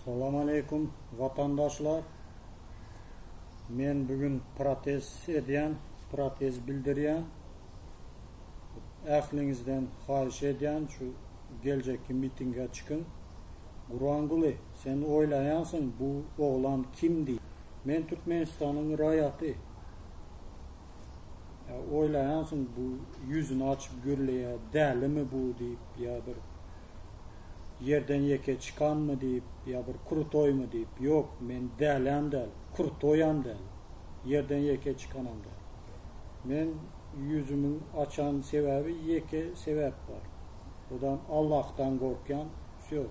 Salam aleýkum watandaşlar. Men bugün protest edýän, protest bildirýän. Ähliňizden haýyş edýän şu geljekki mitinge çykyň. Gurbanguly, sen oýlaýansyň bu oglan kim diýip. Men Türkmenistanyň raýaty. Ýa oýlaýansyň bu ýüzüni açyp gürleýär, dälimi bu diýip ýa bir ýerden ýeke çykanmy diýip ýa bir krutoýmy diýip. Ýok, men dälem däl, krutoýam däl, ýerden ýeke çykanam däl. Men ýüzümiň açan sebäbi ýeke sebäp bar. Odam Allahdan gorkýan, wsýo.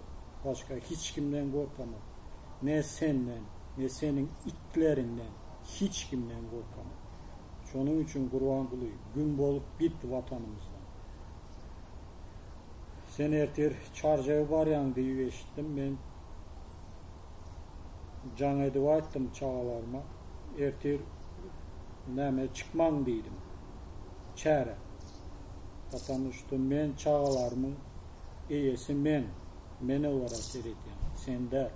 Başga hiç kimden gorkamok. Ne senden, ne seniň itleriňden, hiç kimden gorkamok. Şonuň üçin Gurbanguly, güm bolup git watanymyzdan. Sen ertir Çarjewe barýaň diýip eşitdim. Men jaň edip aýtdym çagalaryma, ertir näme çykmaň diýdim. Çärä. Потому что men çagalarymyň eýesi men. Men olara seredýän. Sen däl.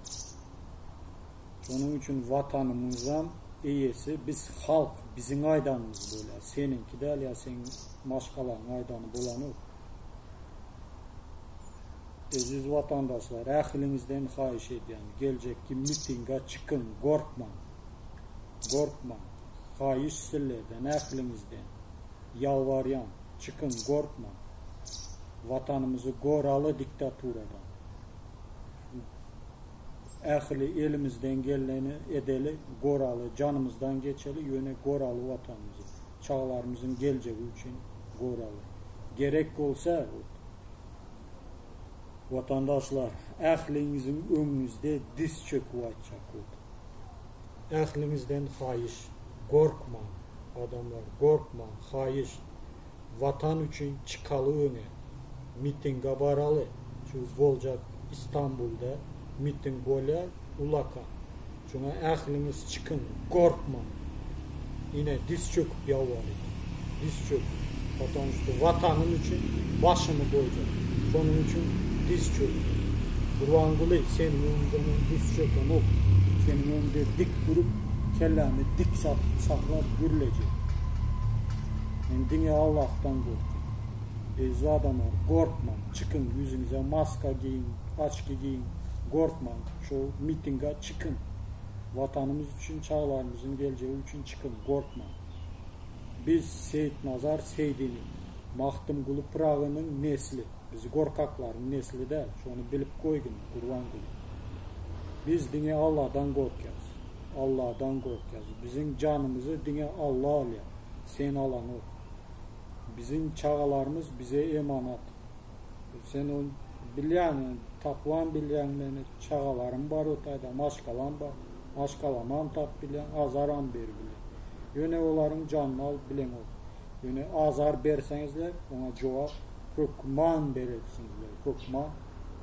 Şonuň üçin watanymyzam eýesi biz halk biziň aýdanymyz bolýar. Seniňki däl ýa seň maşgalaň aýdany bolanok. Eziz watandaşlar ähliňizden haýyş edýän geljekki mitinga çykyň gorkmaň. Gorkmaň. Haýyş sizlerden ähliňizden. Ýalbarýan çykyň gorkmaň. Watanymyzy goraly diktaturadan. Ähli elimizden geleni edeli, goraly, janymyzdan geçeli, ýöne goraly Watanymyzy. Çagalarymyzyň geljegi üçin goraly. Gerek bolsa, watandaşlar, ähliňiziň öňüňizde diz çöküp aýtjak ot. Ähliňizden haýyş, gorkmaň, adamlar, gorkmaň, haýyş, Watan üçin çykaly öňe. Mitinga baraly. Şu boljak Istanbulda miting bolýar ulakan. Şoňa ähliňiz çykyň, gorkmaň. Ine diz çöküp ýalbarýan. Diz çöküp. Потому что Watanym üçin başymy goýjak. Şonuň üçin diz çöküp. Gurbanguly seniň öňüňde men diz çökemok. Seniň öňüňde dik durup kellämi dik saklap gürlejek. Men diňe Allahdan gorkýan. Eziz adamlar gorkmaň çykyň ýüzüňize maska geýiň açki geýiň gorkmaň şo mitinga çykyň watanymyz üçin çaglarymyzyň geljegi üçin çykyň gorkmaň biz Seýitnazar Seýdiniň Magtymguly Pyragynyň nesli biz gorkaklaryň nesli däl şony bilip goýgyn Gurbanguly biz diňe Allahdan gorkýas Allahdan gorkýas biziň janymyzy diňe Allah alýar sen alaňok. Biziň çagalarymyz bize emanat. Sen ony bilýäň, tapybam bilýäň meni. Çagalarym bar o taýda, maşgalam bar. Maşgalamam tapyp bilýäň, azaram berip bilýäň. Ýöne olaryň janyny alyp bileňok. Ýöne azar berseňizler, oňa jogap hökman berersiňizler, hökman,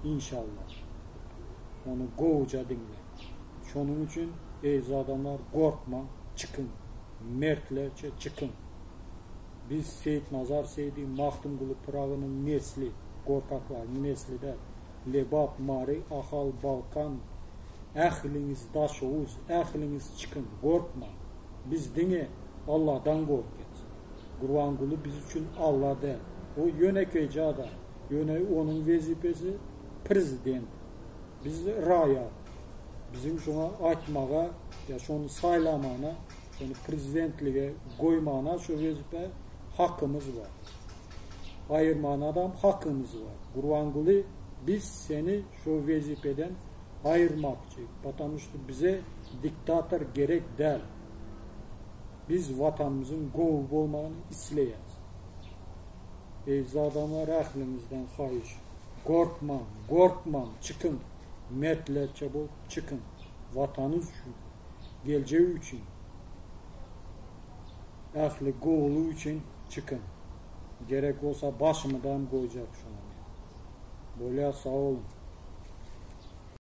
inşallah. Ony gowuja diňle. Şonuň üçin, eziz adamlar, gorkmaň, çykyň. Mertlerçe çykyň. Biz Seýitnazar Seýdi, Magtymguly Pyragynyň nesli, gorkaklaryň nesli däl. Lebap, Mary, Ahal, Balkan, ähliňiz Daşoguz, ähliňiz çykyň, gorkmaň. Biz diňe Alladan gorkýas. Gurbanguly biz üçin Alla däl. O ýönekeýje adam. Ýöne onuň wezipesi prezident. Biz raýat. Biziň şoňa aýtmaga ýa şony saýlamana, şony prezidentlige goýmana şo wezipä hakymyz bar. Aýyrmanadam hakymyz bar. Gurbanguly biz seni şo wezipeden aýyrmakçy, потому что bize diktator gerek däl. Biz watanymyzyň gowy bolmagyny isleýäs. Eziz adamlar ähliňizden haýyş, gorkmaň, gorkmaň, çykyň. Mertlerçe bolup çykyň. Watanyz üçin, geljek üçin, ähli gowulyk üçin çykyň. Gerek bolsa başymydam goýjak şoňa men. Bolýa sag boluň.